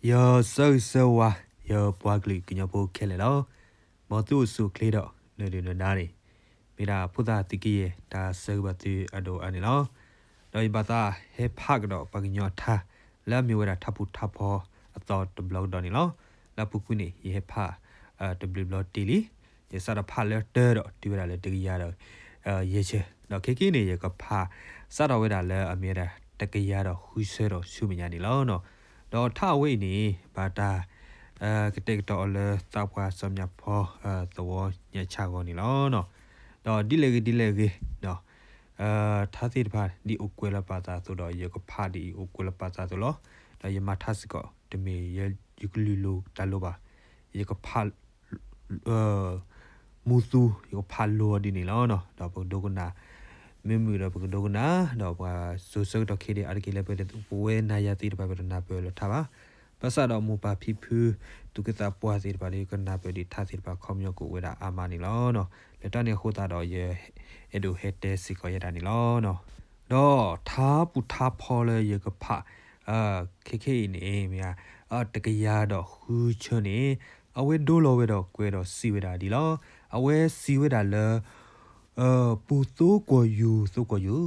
ယဆၢဂ့ၤဆၢဝါ ယပှၤကလုာ်ကညီဖိခဲလၢာ်လီၤ. မ်သုအိၣ်ဆူၣ်အိၣ်ချ့ဒီး နဒုၣ်နဒါန့ၣ် မ့ၢ်ဒၣ်ဖိသၣ်သုးကယဲၢ် တၢ်ဆၢဂ့ၤဘၣ်သုအဒိၣ်အါန့ၣ်လီၤ. ဒီးယဘၣ်သးဟဲဖးကဒီးပှၤကညီအထါ လၢအမ့ၢ်ဝဲဒၣ်ထါပူၤထါဖီအသီတဘျီကဒီးန့ၣ်လီၤ. လၢအပူၤကွံာ်န့ၣ် ယဟဲဖးတဘျုးဘျီတ့ၢ်လံ. ယစးထီၣ်ဖးလၢတၢဒီးတုၤဝဲဒၣ်လၢတကယၤဒီး ယဲၢ်ဆၢ, ဒီးခဲကနံၣ်အံၤန့ၣ် ယကဖးစးထီၣ်ဝဲဒၣ်လၢအမ့ၢ်ဝဲဒၣ်တကယၤဒီးဃုဆၢဒီးဆူမဲာ်ညါန့ၣ်လီၤ. ဒီးထါအဝဲအံၤန့ၣ် ဘၣ်တၢ်ကတဲာ်ကတီၤအီၤလၢသးပှၢ်စီၤမၠၣ်ဖီ သဝီညါဆၣ်ဂီၤန့ၣ်လီၤ. ဒီးဒ်လဲၣ်ဂ့ၤဒ်လဲၣ်ဂ့ၤ ထါသ့ၣ်တဖၣ်ဒ်အိၣ်ကွဲးလၢပာ်သးအသိးဒီး ယကဖးဒ်အံၤအိၣ်ကွဲးလၢပာ်သးအသိးလီၤ. ဒီးယမၤထါစ့ၢ်ကီး တမ့ၢ်ယကလုၢ်လိၤတၢ်လိၤဘၣ်. ယကဖး မူသူ ယကဖးလိအီၤဒ်န့ၣ်လီၤ. ဒီးပကဒိကနၣ် မ့ၢ်မုာ်ဒီးပကဒိကနၣ် ဒီးပှၤစိၤဆၢကတီၢ်ခဲအံၤအါတက့ၢ်လၢပဝဲနၤယၤသ့ၣ်တဖၣ် ပတနၢ်ပၢၢ်လၢထါဘၣ်. ဘၣ်ဆၣ်ဒီးမိၢ်ပၢ်ဖံဖု သူၣ်က့သးပှၢ်သ့ၣ်တဖၣ်ဒီး ကနၢ်ပၢၢ်ဒံးထါသ့ၣ်တဖၣ်ခီပညီကအိၣ်ဝဲဒၣ်အါမးန့ၣ်လီၤ. လၢတၢ်န့ၣ်အဃိသတးဒီး ယအဲၣ်ဒိးဟဲတဲစ့ၢ်ကီးယဲဒၣ်န့ၣ်လီၤ. ဒီးထါပူၤထါဖီလၢယကဖး ခဲခဲအံၤန့ၣ် မ့ၢ် တကယၤဒီးဃုဆၢန့ၣ် အဝဲဒိလီၤဝဲဒီးကွဲးဒီးစံးဝဲဒၣ်ဒ်လီၤ. အဝဲစံးဝဲဒၣ်လၢ ပူၤသိကွီၢ်ယူၤသိကွီၢ်ယူ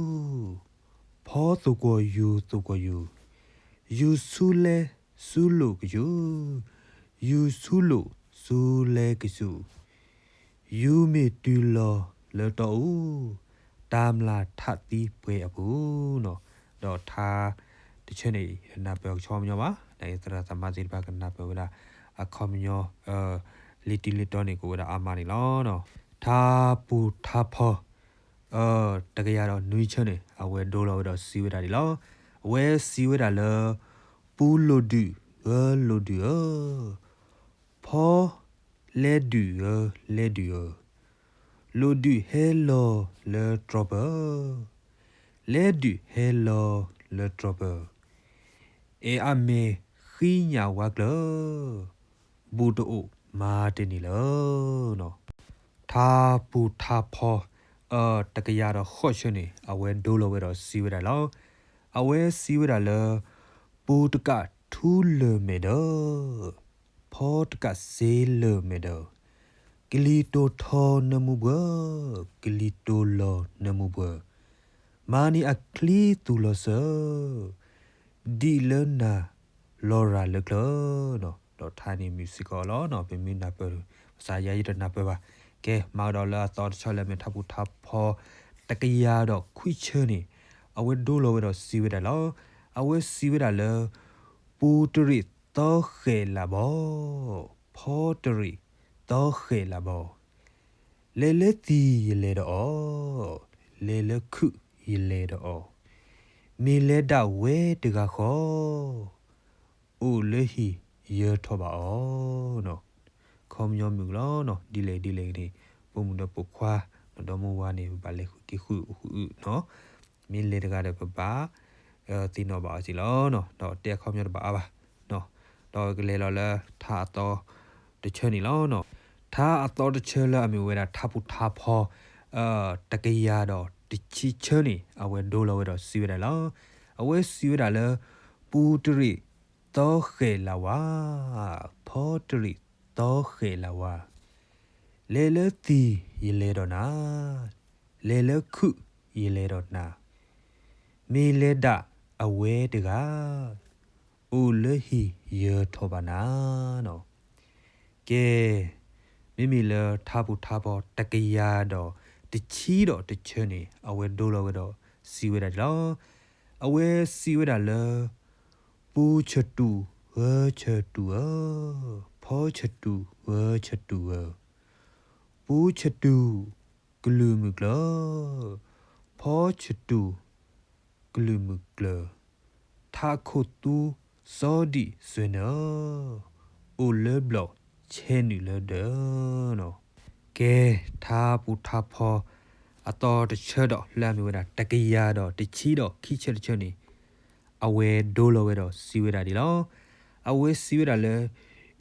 ၤ, ဖီသိကွီၢ်ယူၤသိကွီၢ်ယူၤ, ယူၤဆူလဲဆူလိာ်ကယူၤ, ယူၤဆူလိာ်ဆူလဲကယူၤ, ယူၤမ့ၢ်တုၤလီၤလၢတီအူ, တၢ်မျၢ်ထးသံပှဲၤအပူၤန့ၣ်. ဒီးထါတဆၢန့ၣ် နၢ်ပၢၢ်ကဆှီပညီဘၣ်, သရၣ်သမါသ့ၣ်တဖၣ်ကနၢ်ပၢၢ်ဝဲဒၣ် အခီပညီ လံာ်တံၢ်လံာ်တီန့ၣ် ကအိၣ်ဝဲဒၣ်အါမးန့ၣ်လီၤ. ထါပူၤထါဖီ တကယၤဒီးနွံဆၢန့ၣ် အဝဲဒိလီၤဝဲဒီးစံးဝဲဒၣ်ဒ်လီၤ. အဝဲစံးဝဲဒၣ်လၢ ပူၤလိာ်ဒုၣ်ဧၢလိာ်ဒုၣ်ဧၢ, ဖီလဲဒုၣ်ဧၢလဲဒုၣ်ဧၢ, လိာ်ဒုၣ်ဟဲလီၤလၢတြီၤပၢၤ, လဲဒုၣ်ဟဲလီၤလၢတြီၤပၢၤ, အဲၣ်အမဲာ်ဃံညၣ်ဝါကျၢၤ, ဘူးတအိၣ်မၤတန့ၢ်လၢၤ. ထါပူၤထါဖီ တကယၤဒီးဃိးဆၢန့ၣ် အဝဲဒိလီၤဝဲဒီးစံးဝဲဒၣ်လီၤ. အဝဲစံးဝဲဒၣ်လၢ ပူၤတကးထူလၢာ်မဲာ်ဒီး ဖီတကးစ့လၢာ်မဲာ်ဒီး, ကလံၤတိၤထီနၢမူဘှၢ, ကလံၤတိၤလီၤနၢမူဘှၢ, မၤန့ၢ်အချံသူၣ်လီၤစၢၤ, ဒ်လၢနၤလီၤရၤလၢချၢ. ဒီးထါန့ၣ်မုာ်စ့ၢ်ကီးလီၤ. ပမ့ၢ်နၢ်ပၢၢ် ဘၣ်ဆၣ်ယၤယတနၢ်ပၢၢ်ဘၣ်. ကဲ မၤကဒီးလၢအသီတဆၢလၢအမ့ၢ်ထါပူၤထါဖီ တကယၤဒီးခွံဆၢန့ၣ် အဝဲဒိလီၤဝဲဒီးစံးဝဲဒၣ်လီၤ. အဝဲစံးဝဲဒၣ်လၢ ပူၤတရံးသီဃဲးလးဘီ, ဖီတရံးသီဃဲးလးဘီ, လဲၤလၢသံၣ်ယလဲၤဒီးအီၤ, လဲၤလၢခုၣ်ယလဲၤဒီးအီၤ, မ့ၢ်လဲၤဒၣ်ဝဲတဂၤဃီ အိၣ်လၢဟံၣ်ယၢၤထီၣ်ဘၣ်အီၤ. ခီပညီမုာ်လီၤ. ဒ်လဲၣ်ဒ်လဲၣ်န့ၣ် ပိာ်မုၣ်ဒီးပိာ်ခွါ ဒီမါဝၤန့ၣ် ပဘၣ်လဲၤဃုာ်တံၤဃုာ်အိၣ်ဃုာ်အုၣ်နီၤ. မ့ၢ်လဲၤတဂၤဒီးပဘၣ်သ့ၣ်နီၣ်ဘၣ်အီၤစ့ၢ်လီၤ. ဒီးတဲအခီပညီတဘၣ်အါဘၣ်. ဒီးကလဲၤလီၤလၢထါအသီတဆၢန့ၣ်လီၤ. ထါအသီတဆၢလၢအမ့ၢ်ဝဲဒၣ်ထါပူၤထါဖီ တကယၤဒီးတဆံဆၢန့ၣ် အဝဲဒိလီၤဝဲဒီးစံးဝဲဒၣ်လီၤ. အဝဲစံးဝဲဒၣ်လၢ ပူၤတရံးသီဃဲးလးဝါ, ဖီတရံးသီဃဲးလးဝါ, လဲၤလၢသံၣ်ယလဲၤဒီးနၤ, လဲၤလၢခုၣ်ယလဲၤဒီးနၤ, မ့ၢ်လဲၤဒၣ်အဝဲတဂၤ အိၣ်လၢဟံၣ်ယၢၤထီၣ်ဘၣ်နၤနီၤ. ကဲ, မ့မ့ၢ်လၢထါပူၤထါဖီတကယၤဒီးတဆံဒီးတဆၢန့ၣ် အဝဲဒိလီၤဝဲဒီးစံးဝဲဒၣ်န့ၣ်လီၤ. အဝဲစံးဝဲဒၣ်လၢ ပူၤဆတူာ်ဂၢၤဆတူာ်ဧၢ, ဖီဆတူာ်ဂၢၤဆတူာ်ဧၢ, ပူၤဆတူာ်ကလုာ်မုၢ်ကျၢၤ, ဖီဆတူာ်ကလုာ်မုၢ်ကျၢၤ, ထးခိၣ်သူစီဒံၣ်စွဲနၢၤ, အိၣ်လၢဘျီၣ်ဆဲးနုာ်လၢဒၢးနီၤ. ကဲ, ထါပူၤထါဖီအသီတဆၢဒီးလၢအမ့ၢ်ဝဲဒၣ် တကယၤဒီးတဆံဒီးခံဆၢတဆၢန့ၣ် အဝဲဒိလီၤဝဲဒီးစံးဝဲဒၣ်ဒ်လီၤ. အဝဲစံးဝဲဒၣ်လၢ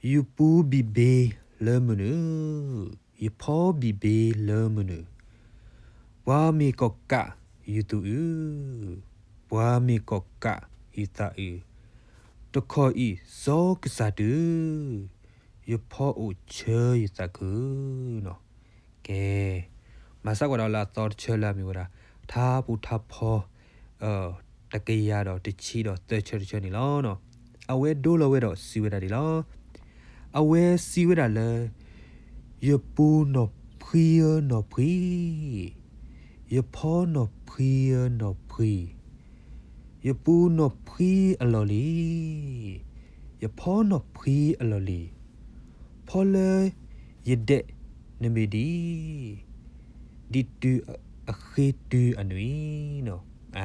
ယပူၤဘံၣ်ဘ့လၢမနုၤ, ယဖီဘံၣ်ဘ့လၢမနုၤ, ပှၤမ့ၢ်ကီၢ်ကးယသူၣ်အုး, ပှၤမ့ၢ်ကီၢ်ကးယသးအုး, တခီအံၤ စီၤကစၢ်တုၤ, ယဖီအိၣ်ဆၢယသးခု. ကဲ, မၤစၢၤကွၢ်ဒီးလၢအသီတဆၢလၢအမ့ၢ်ဝဲဒၣ် ထါပူၤထါဖီ တကယၤဒီးတဆံဒီးသၢဆၢတဆၢန့ၣ်လီၤ. အဝဲဒိလီၤဝဲဒီးစံးဝဲဒၣ်ဒ်လီၤ. အဝဲစံးဝဲဒၣ်လၢ ယပူၤနီၢ်ဖှံဧၢနီၢ်ဖှံ, ယဖီနီၢ်ဖှံဧၢနီၢ်ဖှံ, ယပူၤနီၢ်ဖှံအလီၢ်လံ, ယဖီနီၢ်ဖှံအလီၢ်လံ, ဖီလၢယဒဲးနမ့ၢ်ဒ်, ဒ်တုၤအဃ့တုၤအနွံ, အ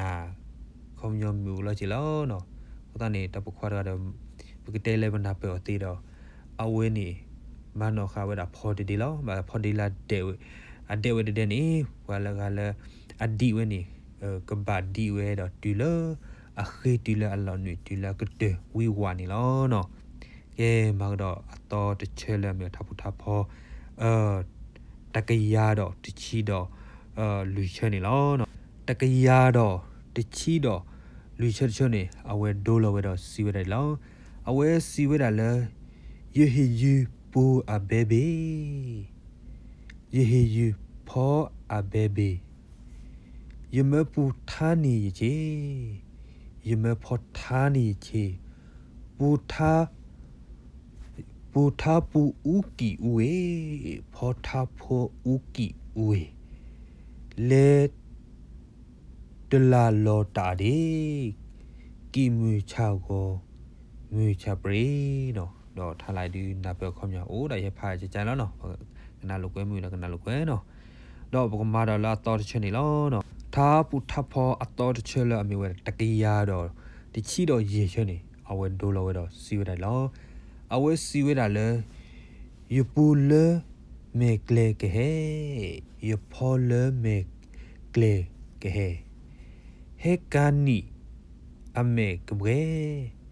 ခီပညီမုာ်လီၤက့ၤလီၤ. အဃိသတးန့ၣ် တၢ်ပိာ်ခွါတဂၤဒီး ပကတဲလၢပနၢ်ပၢၢ်အီၤသ့ဒီး အဝဲန့ၣ် မၤနီၣ်ဃာ်ဝဲဒၣ်ဖီတဒ့လီၤ. ဘၣ်ဖီတဒ့လၢအဒဲးဝဲ, အဒဲးဝဲတဒဲန့ၣ် ပှၤလၢဂၤလၢ အဒံးဝဲန့ၣ် ကဘၣ်ဒံးဝဲဒီးတုၤလၢ အဃ့တုၤလၢအလီၢ်နွံ တုၤလၢအကတၢၢ်ဝံၤဝးန့ၣ်လီၤ. ကဲ, မၤကဒီးအသီတဆၢလၢအမ့ၢ်ထါပူၤထါဖီ တကယၤဒီးတဆံဒီး လွံၢ်ဆၢန့ၣ်လီၤ. တကယၤဒီးတဆံဒီးလွံၢ်ဆၢတဆၢန့ၣ် အဝဲဒိလီၤဝဲဒီးစံးဝဲဒၣ်လီၤ. အဝဲစံးဝဲဒၣ်လၢ ယဟ့ၣ်ယုၢ်ပူၤအဘဲဘ့ၣ်, ယဟ့ၣ်ယုၢ်ဖီအဘဲဘ့ၣ်, ယမၢပူၤထါန့ၢ်ယဆ့, ယမၢဖီထါန့ၢ်ယဆ့, ပူၤထါ ပူၤထါပူၤအူကံၢ်အူဝ့ၢ်, ဖီထါဖီအူကံၢ်အူဝ့ၢ်, လဲၤ တလၢ်လီၤတၢ်အဒ့ၣ်, ကံၢ်မုၢ်ဆၣ်ဂီၤ မုၢ်ဆၣ်ပြ့ၤနီၤ. ဒီးထါလၢဒုးနၢ်ပၢၢ်အခီပညီ အိၣ်ဒၣ်ယဲဖးကကါလီၤနီၤ, ကနၣ်လိာ်ကွဲမုာ်ဒီးကနၣ်လိာ်ကွဲနီၤ. ဒီးပကမၤဒီးလၢအသီတဆၢန့ၣ်လီၤ. ထါပူၤထါဖီအသီတဆၢလၢအမ့ၢ်ဝဲဒၣ်တကယၤဒီးတဆံဒီးယဲၢ်ဆၢန့ၣ် အဝဲဒိလီၤဝဲဒီးစံးဝဲဒၣ်လီၤ. အဝဲစံးဝဲဒၣ်လၢ ယပူၤလၢမဲာ်ကျဲကဟဲ, ယဖီလၢမဲာ်ကျဲကဟဲ, ဟဲကၤနံၣ်အမဲာ်ကဘှဲ,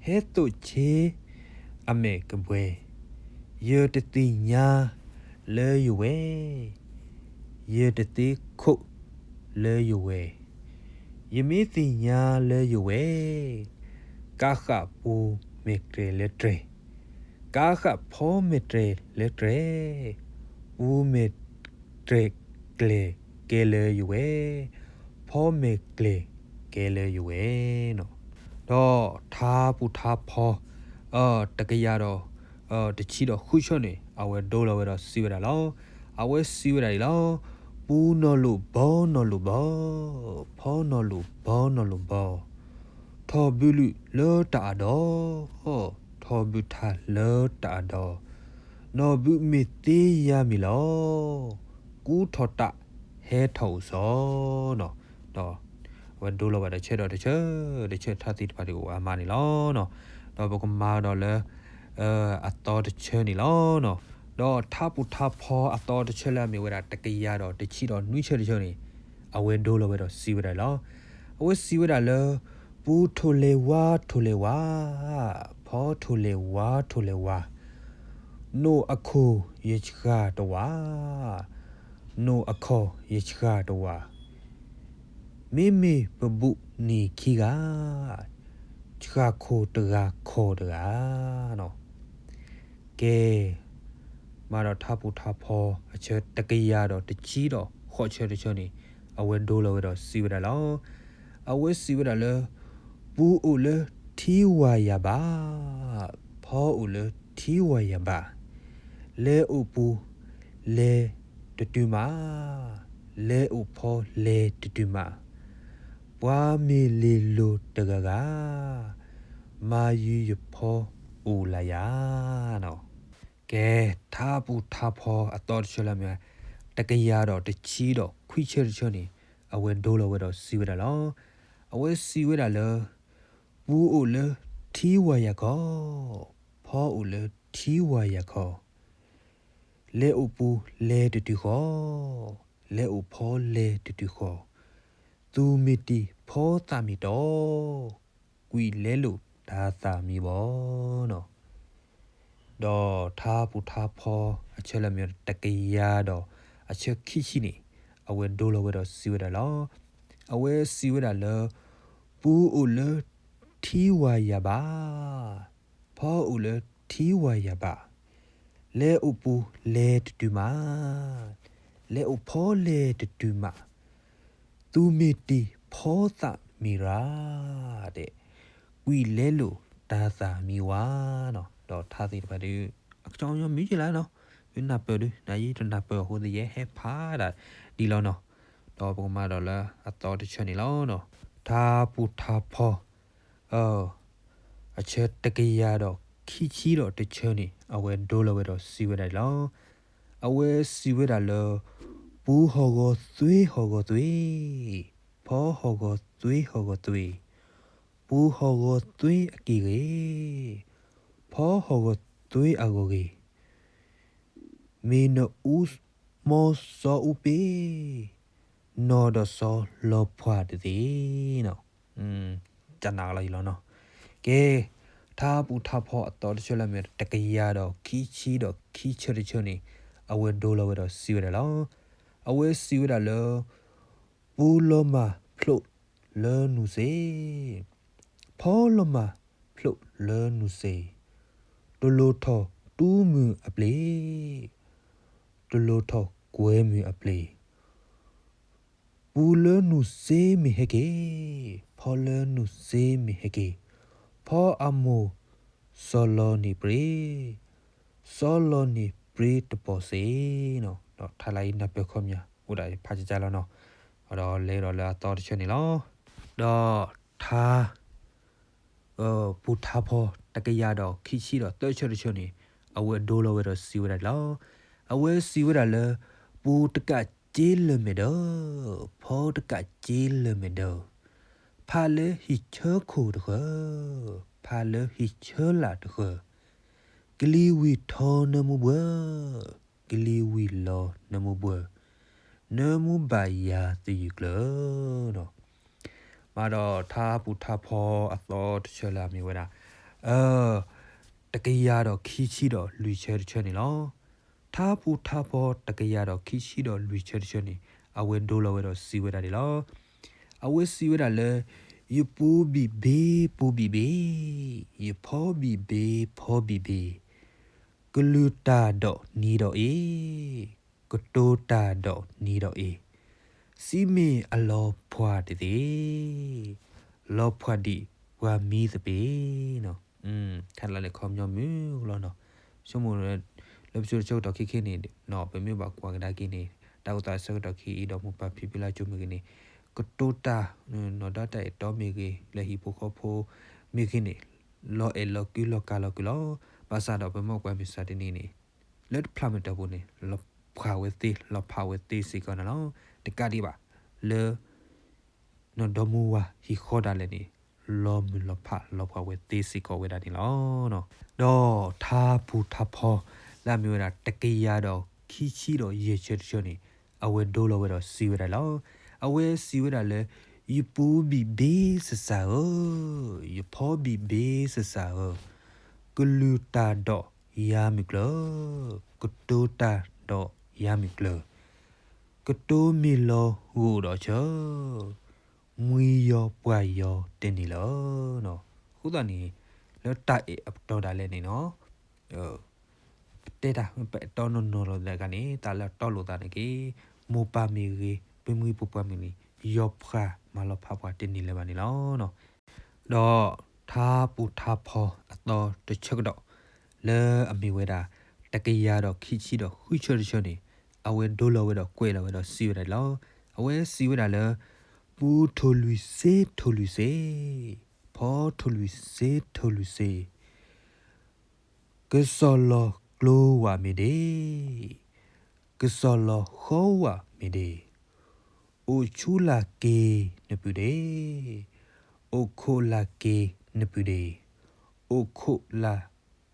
ဟဲသိးဆ့အမဲာ်ကဘှဲ, ယတသ့ၣ်ညါလၢယဝဲ, ယတသ့ခိးလၢယဝဲ, ယမ့ၢ်သ့ၣ်ညါလၢယဝဲ, ကးဃာ်ပူၤမဲာ်ကျဲလၢတြဲၤ, ကးဃာ်ဖီမဲာ်ကျဲလၢတြဲၤ, ပူၤမဲာ်ကျဲကျဲၤကဲလၢယဝဲ, ဖီမဲာ်ကျဲကဲလၢယဝဲနီၤ. ဒီးထါပူၤထါဖီ တကယၤဒီး တဆံဒီးဃုဆၢန့ၣ် အဝဲဒိလီၤဝဲဒီးစံးဝဲဒၣ်လီၤ. အဝဲစံးဝဲဒၣ်ဒ်လီၤ. ပူၤနီၢ်လိၣ်ဘီနီၢ်လိၣ်ဘီ, ဖီနီၢ်လိၣ်ဘီနီၢ်လိၣ်ဘီ, ထီၣ်ဘုလုာ်လၢတၢ်အဒီ, ထီၣ်ဘုထါလၢတၢ်အဒီ, နီၢ်ဘုမ့ၢ်သ့ယါမံၤလီၤ, ကူထီၣ်တၢ်ဟဲထီၣ်အိၣ်စီနီၤ. ဒီးအဝဲဒိလီၤဝဲဒီးဆၢဒီးတဆၢ, တဆၢထါသ့ၣ်တဖၣ်ဒ်အိၣ်အါမးန့ၣ်လီၤ. ဒီးပကမၤဒီးလၢ အသီတဆၢန့ၣ်လီၤ. ဒီးထါပူၤထါဖီအသီတဆၢလၢအမ့ၢ်ဝဲဒၣ်တကယၤဒီးတဆံဒီးနွံဆၢတဆၢန့ၣ် အဝဲဒိလီၤဝဲဒီးစံးဝဲဒၣ်လီၤ. အဝဲစံးဝဲဒၣ်လၢ ပူၤထိၣ်လဲၤဝါထိၣ်လဲၤဝါ, ဖီထိၣ်လဲၤဝါထိၣ်လဲၤဝါ, နိၣ်အခီၣ်ယဆှၣ်တဝး, နိၣ်အခီၣ်ယဆှၣ်တဝး, မ့မ့ၢ်ပဘူးနံၤခံဂၤ, ဆှၣ်ခိၣ်တဂၤခီၣ်တဂၤနီၤ. ကဲ, မၤဒီးထါပူၤထါဖီအဆၢတကယၤဒီးတဆံဒီးဃိးဆၢတဆၢန့ၣ် အဝဲဒိလီၤဝဲဒီးစံးဝဲဒၣ်လီၤ. အဝဲစံးဝဲဒၣ်လၢ ပူၤအိၣ်လၢထံဝၤယၤဘၣ်, ဖီအိၣ်လၢထံဝၤယၤဘၣ်, လဲၤအိၣ်ပူၤလဲၤတတုၤမး, လဲၤအိၣ်ဖီလဲၤတတုၤမး, ပှၤမ့ၢ်လ့ၤလိၤတဂၤဂၤ, မၤယုၤယဖီအိၣ်လၢယၤနီၤ. ကဲ, ထါပူၤထါဖီအသီတဆၢလၢမ့ၢ် တကယၤဒီးတဆံဒီးခွံဆၢတဆၢန့ၣ် အဝဲဒိလီၤဝဲဒီးစံးဝဲဒၣ်လီၤ. အဝဲစံးဝဲဒၣ်လၢ ပူၤအိၣ်လၢထံဝၤယၤခီ, ဖီအိၣ်လၢထံဝၤယၤခီ, လဲၤအိၣ်ပူၤလဲၤတတုၤဃီ, လဲၤအိၣ်ဖီလဲၤတတုၤဃီ, သူၣ်မ့ၢ်တံၢ်ဖီသးမ့ၢ်တီ, ကွံာ်လဲလိာ်တၢ်သးမံဘီနီၤ. ဒီးထါပူၤထါဖီအဆၢလၢမ့ၢ်တကယၤဒီးအဆၢခံဆံန့ၣ် အဝဲဒိလီၤဝဲဒီးစံးဝဲဒၣ်လီၤ. အဝဲစံးဝဲဒၣ်လၢ ပူၤအိၣ်လၢ ဖီအိၣ်လၢထံဝၤယၤဘၣ်, ဖီအိၣ်လၢထံဝၤယၤဘၣ်, လဲၤအိၣ်ပူၤလဲၤတတုၤမး, လဲၤအိၣ်ဖီလဲၤတတုၤမး, သူၣ်မ့ၢ်တံၢ်ဖီသၣ်မ့ၢ်ရၣ်, တဲ, ကွံာ်လဲလိာ်တၤသၣ်မံဝါနီၤ, ဒီးထါသ့ၣ်တဖၣ်ဒီး အကစီၣ်ညီမံၤက့လၢနီၤ, မ့ၢ်နၢ်ပၢၢ်ဒီး နယတနၢ်ပၢၢ်အဃိသ့ၣ်ယဲဟဲဖးဒၣ်ဒ်လီၤနီၤ, ဒီးပကမၤဒီးလၢအသီတဆၢန့ၣ်လီၤ. ထါပူၤထါဖီ အဆၢတကယၤဒီးခံဆံဒီးတဆၢန့ၣ် အဝဲဒိလီၤဝဲဒီးစံးဝဲဒၣ်လီၤ. အဝဲစံးဝဲဒၣ်လၢ ပူဟီၣ်ဂီၤသွ့ဟီၣ်ဂီၤသွ့, ဖီဟီၣ်ဂီၤသွ့ဟီၣ်ဂီၤသွ့, ပူဟီၣ်ဂီၤသွ့အက့ၢ်ဂ့ၤ, ဖီဟီၣ်ဂီၤသွ့အဂီၢ်ဂ့ၤ, မ့ၢ်နအူ မီစီအူပ့ၤ, နီၢ်ဒီးစီလီၤဖှၣ်တသ့နီၤ, ကနၣ်လီၤယလီၤနီၤ. ကဲ, ထါပူၤထါဖီအသီတဆၢလၢအမ့ၢ်တကယၤဒီးခံဆံဒီးခံဆၢတဆၢန့ၣ် အဝဲဒိလီၤဝဲဒီးစံးဝဲဒၣ်လီၤ. အဝဲစံးဝဲဒၣ်လၢ ပူလီၤမၢ်ဖျိးလၢနုာ်စ့, ဖီလီၤမၢ်ဖျိးလၢနုာ်စ့, တလိၣ်ထီၣ်တူမုၢ်အပျ့ၤ, တလိၣ်ထီၣ်ကွဲမုၢ်အပျ့ၤ, ပူလၢနုာ်စ့မ့ၢ်ဟဲက့ၤ, ဖီလၢနုာ်စ့မ့ၢ်ဟဲက့ၤ, ဖီအမိၢ်စီလီၤန့ၢ်ပြ့, စီလီၤန့ၢ်ပြ့တပီၢ်စ့နီၤ. ဒီးထါလၢအံၤနၢ်ပၢၢ်ခီပညီ အိၣ်ဒၣ်ဖးကကၢလီၤနီၤ, ဒီးလဲၤဒီးလၢအသီတဆၢန့ၣ်လီၤ. ဒီးထါ ပူၤထါဖီတကယၤဒီးခံဆံဒီးသၢဆၢတဆၢန့ၣ် အဝဲဒိလီၤဝဲဒီးစံးဝဲဒၣ်လီၤ. အဝဲစံးဝဲဒၣ်လၢ ပူတကးစ့လၢာ်မဲာ်ဒၢ, ဖီတကးစ့လၢာ်မဲာ်ဒၢ, ဖးလၢဟံၣ်ဆၢခိၣ်တဃၢၤ, ဖးလၢဟံၣ်ဆၢလာ်တဃၢၤ, ကလံၤဝံၤထီနၢမူဘှၢ, ကလံၤဝံၤလီၤနၢမူဘှၢ, နၢမူဘၣ်ယၤသယုၢ်ကျၢၤနီၤ. မၤဒီးထါပူၤထါဖီအသီတဆၢလၢအမ့ၢ်ဝဲဒၣ် တကယၤဒီးခံဆံဒီးလွံၢ်ဆၢတဆၢန့ၣ်လီၤ. ထါပူၤထါဖီတကယၤဒီးခံဆံဒီးလွံၢ်ဆၢတဆၢန့ၣ် အဝဲဒိလီၤဝဲဒီးစံးဝဲဒၣ်ဒ်လီၤ. အဝဲစံးဝဲဒၣ်လၢ ယပူဘံၣ်ဘ့ပူဘံၣ်ဘ့, ယဖီဘံၣ်ဘ့ဖီဘံၣ်ဘ့, ကလုၢ်တၢ်ဒီးနံၤဒီးအ့, ကတိၤတၢ်ဒီးနံၤဒီးအ့, စံးမ့ၢ်အလီၤဖှၣ်တသ့, လီၤဖှၣ်ဒံးပှၤမံသပ့ၤနီၤ. ခဲလၢာ်န့ၣ်ခီပညီမုၢ်လီၤနီၤ. ဆိကမိၣ် လၢပစိၤတဆၢကတီၢ်ခဲခဲန့ၣ် ပမ့ၢ်ဘၣ်ကွၢ်ကဒါက့ၤန့ၣ် တၢ်အိၣ်သးဆၢကတီၢ်ခဲအံၤ ဒီးမိၢ်ပၢ်ဖံဖုလၢကၠိမ့ၢ်ဂ့ၤန့ၣ် ကတိၤတၢ် နီၢ်ဒီတၢ်အဲၣ်တီမ့ၢ်ဂ့ၤ လၢဟံၣ်ဖိဃီဖိမ့ၢ်ဂ့ၤန့ၣ် လီၤအဲၣ်လီၤကွံလီၤကၤလီၤကွံာ်လီၤ. ဘၣ်ဆၣ်ဒီးပမ့ၢ်ကွၢ်မုၢ်ဆါတနံၤန့ၣ် လၢတဖျၢၣ်မ့ၢ်တၢ်ပူၤန့ၣ် လီၤဖှၣ်ဝဲသ့ လီၤဖးဝဲသ့စ့ၢ်ကီးန့ၣ်လီၤ. တကးဒံးဘၣ် လၢ နီၢ်ဒီမါဝၤဟံၣ်ဃီဒၣ်လဲာ်န့ၣ် လီၤမုၢ်လီၤဖးလီၤဖှၣ်ဝဲသ့စ့ၢ်ကီးဝဲဒၣ်န့ၣ်လီၤ. ဒီးထါပူၤထါဖီလၢအမ့ၢ်ဝဲဒၣ် တကယၤဒီးခံဆံဒီးယဲၢ်ဆၢတဆၢန့ၣ် အဝဲဒိလီၤဝဲဒီးစံးဝဲဒၣ်လီၤ. အဝဲစံးဝဲဒၣ်လၢ ယပူဘံၣ်ဘ့စၢ်စၢ်ဧၢ, ယဖီဘံၣ်ဘ့စၢ်စၢ်ဧၢ, ကလုၢ်တၢ်ဒီးယၤမုၢ်ကျၢၤ, ကတိၤတၢ်ဒီးယၤမုၢ်ကျၢၤ, ကတိၤမ့ၢ်လီၤဂိၢ်ဒီးဆၢ, မှံယီၤပှၢ်ယီၤတန့ၢ်လၢၤ. အဃိသတးန့ၣ် လၢတၢ်အဲၣ်အပတီၢ်ဒၣ်လဲာ်န့ၣ်နီၤ ပတဲတၢ် ပအဲၣ်တီနီၢ်နီၢ်လိာ်သးတဂၤန့ၣ် တၢ်လၢအတီလိာ်သးန့ၣ်က့ မိၢ်ပၢ်မ့ၢ်ဂ့ၤ ပမိၢ်ပပၢ်မ့ၢ်ဂ့ၤ ယီၤဖှၣ်မၤလီၤဖးပှၤတန့ၢ်လၢၤဘၣ်န့ၣ်လီၤ. ဒီးထါပူၤထါဖီအသီတဆၢကတီၢ် လၢအမ့ၢ်ဝဲဒၣ် တကယၤဒီးခံဆံဒီးဃုဆၢတဆၢန့ၣ် အဝဲဒိလီၤဝဲဒီးကွဲးလီၤဝဲဒီးစံးဝဲဒၣ်လီၤ. အဝဲစံးဝဲဒၣ်လၢ ပူထိၣ်လွံၢ်စ့ထိၣ်လွံၢ်စ့, ဖီထိၣ်လွံၢ်စ့ထိၣ်လွံၢ်စ့, ကစီၣ်လီၤကျိဝၣ်မ့ၢ်ဒ့, ကစီၣ်လီၤဃီဝၣ်မ့ၢ်ဒ့, အိၣ်ဆူၣ်လၢ်က့ၤနပုၢ်ဒ့, အိၣ်ခိးလၢ်က့ၤနပုၢ်ဒ့, အိၣ်ခိးလၢ်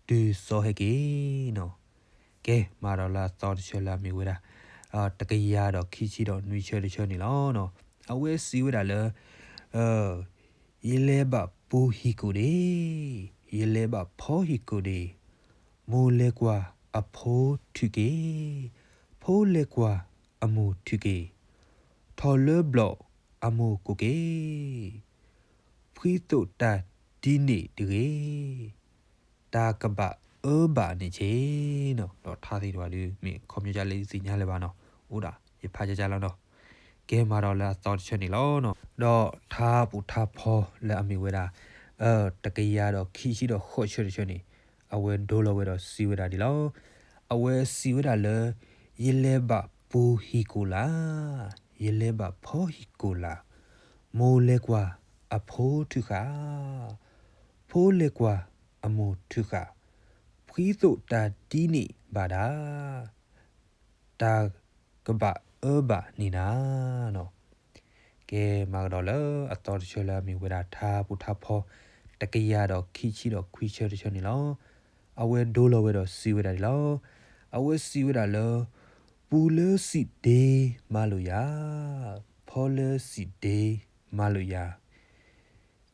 တုၤစီၤဟဲက့ၤနီၤ. ကဲ မၤဒီးလၢအသီတဆၢလၢအမ့ၢ်ဝဲဒၣ် တကယၤဒီးခံဆံဒီးနွံဆၢတဆၢန့ၣ်လီၤ. အဝဲစံးဝဲဒၣ်လၢ ယလဲၤဘၣ်ပူဟံၣ်ကိာ်ဒ့, ယလဲၤဘၣ်ဖီဟံၣ်ကိာ်ဒ့, မိၢ်လဲၤကွၢ်အဖိထုးက့ၤ, ဖိလဲၤကွၢ်အမိၢ်ထုးက့ၤ, ထီၣ်လၢဘျီၣ်အမိၢ်ကိးက့ၤ, ဖှံသိးတၢ် ဒ်န့ၣ်တဂ့ၤ, တၢ်ကဘၣ်အၢဘၣ်န့ၣ်က့ၤနီၤ. ဒီးထါသ့ၣ်တဖၣ်ဒုး မ့ၢ်ခီပညီဒ်လဲၣ်ယတသ့ၣ်ညါလၢၤဘၣ်နီၤ, အိၣ်ဒၣ်ယဖးကကလီၤနီၤ. ကဲမၤဒီးလၢအသီတဆၢန့ၣ်လီၤနီၤ. ဒီးထါပူၤထါဖီလၢအမ့ၢ်ဝဲဒၣ် တကယၤဒီးခံဆံဒီးဃိးဆၢတဆၢန့ၣ်, အဝဲဒိလီၤဝဲဒီးစံးဝဲဒၣ်ဒ်လီၤ. အဝဲစံးဝဲဒၣ်လၢ ယလဲၤဘၣ်ပူၤဟံၣ်ကိၣ်လာ်, ယလဲၤဘၣ်ဖီဟံၣ်ကိၣ်လာ်, မိၢ်လဲၤကွၢ်အဖိထုးဃာ်, ဖိလဲၤကွၢ်အမိၢ်ထုးဃာ်, ဖှံသိးတၢ်ဒ်န့ၣ်ဘၣ်ဒၣ်, တၢ်ကဘၣ်အၢဘၣ်န့ၣ်နၤနီၤ. ကဲမၤကဒီးလၢအသီတဆၢလၢအမ့ၢ်ဝဲဒၣ်ထါပူၤထါဖီ တကယၤဒီးခံဆံဒီးခွံဆၢတဆၢန့ၣ်လီၤ. အဝဲဒိလီၤဝဲဒီးစံးဝဲဒၣ်ဒ်လီၤ. အဝဲစံးဝဲဒၣ်လၢ ပူၤလၢစံၣ်ဒ့မၤလိာ်ယၤ, ဖီလၢစံၣ်ဒ့မၤလိာ်ယၤ,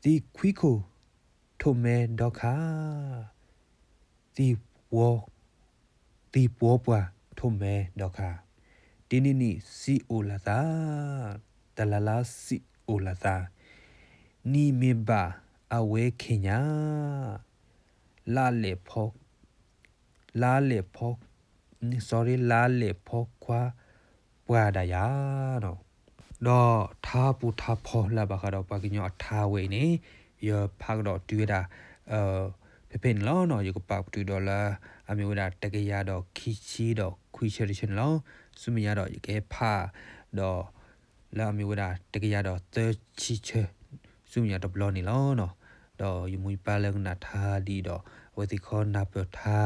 သံၣ်ခွံခိၣ်ထိၣ်မဲဒီခါ, သံၣ်ပှီပှၢ်ထိၣ်မဲဒီခါ, တနံၤနံၤစံၣ်အိၣ်လၢသး, တလါလါစံၣ်အိၣ်လၢသး, နံၣ်မ့ၢ်ဘၣ်အဝဲခဲညါ, လါလဲၤဖီ လါလဲၤဖီ sorry လါလဲၤဖီခွါပှၢ်ဒၣ်ယၤနီၤ. ဒီးထါပူၤထါဖီလၢအဘၣ်ဃးဒီးပှၤကညီအထါဝဲအံၤန့ၣ်, ယဖးကဒီးတုၤဝဲဒၣ် ဖဲဖဲန့ၣ်လီၤနီၤ. ယကပာ်ပတုာ်ဒီးလၢ အမ့ၢ်ဝဲဒၣ်တကယၤဒီးခံဆံဒီးခွံဆၢတဆၢန့ၣ်လီၤ. ဆူမဲာ်ညါဒီးယကဟဲဖးဒီး လၢအမ့ၢ်ဝဲဒၣ်တကယၤဒီးသၢဆံဆၢ ဆူမဲာ်ညါတဘျီန့ၣ်လီၤနီၤ. ဒီးယမိၢ်ယပၢ်လၢကနၣ်ထါဒ်အံၤဒီး အဝဲသ့ၣ်ခီနၢ်ပၢၢ်ထါ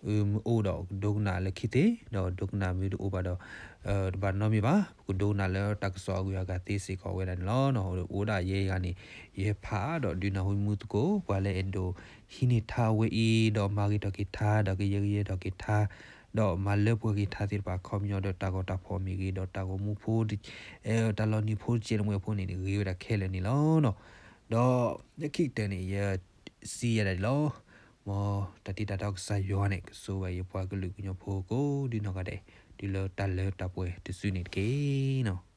မ့ၢ်အိၣ်ဒီးကဒိကနၣ်လၢခံသ့, ဒီးဒိကနၣ်မ့ၢ်တအိၣ်ဘၣ်ဒီး တဘၣ်နီတမံၤဘၣ်, ပကဒိကနၣ်လၢတၢ်ကစီၣ်အဂုၤအဂၤသ့စ့ၢ်ကီးဝဲဒၣ်န့ၣ်လီၤ. အိၣ်ဒၣ်ယဲဂၤန့ၣ် ယဟဲဖးဒီးဒုးနၢ်ဟူမူသကိး ပှၤလၢအဲၣ်ဒိးဟံးန့ၢ်ထါဝဲအံၤ ဒီးမၤဂ့ၤထီၣ်က့ၤထါ ဒီးကယဲၢ်ကယဲၢ်ထီၣ်က့ၤထါ ဒီးမၤလၢပှဲၤက့ၤထါသ့ၣ်တဖၣ် ခီပညီဒီးတၢ်ဂီၤတၢ်ဖီၣ်မ့ၢ်ဂ့ၤ ဒီးတၢ်ဂီၤမူဖိ တၢ်လီၤနံၤဖိတကဲးတမှဲၤဖိန့ၣ် ဂ့ၤဝဲဒၣ်ခဲလၢာ်န့ၣ်လီၤနီၤ. ဒီးလၢခံကတၢၢ်န့ၣ် ယစံးယဲဒၣ်ဒ်လီၤ. မ်တၢ်တံၢ်တၢ်တီကစၢ်ယွၤန့ၣ် ကဆိၣ်ဂ့ၤယပှၤကလုာ်ကညီဖိကိးဒ်နီၢ်ဂၤဒဲး တုၤလၢတၢ်လၢတၢ်ပှဲၤတစုန့ၣ်တက့ၢ်နီၤ.